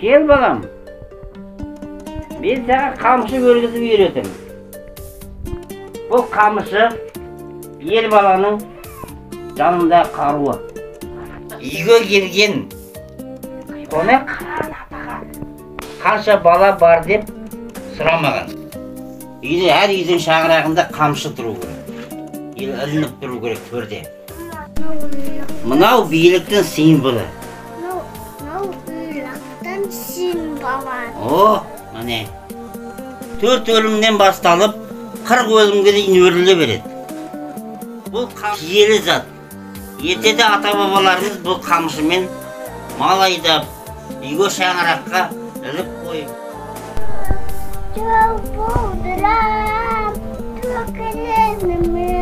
Кел, балам, мен саған қамшы өргізіп үйретемін. Бұл қамшы ер баланың жанында қаруы. Үйге келген қонақ қанша бала бар деп сұрамаған. Үйде, әр үйдің шаңырағында қамшы тұру керек. Ілініп тұру керек төрде. Мынау биліктің символы. Мынау биліктің символы. О, міне. 4 өлімнен басталып, 40 өлімге дейін өріле береді. Бұл киелі зат. Ертеде ата-бабаларымыз бұл қамшымен мал айдап, үйге, шаңыраққа іліп қойып. Жол болдырам, төкілемін.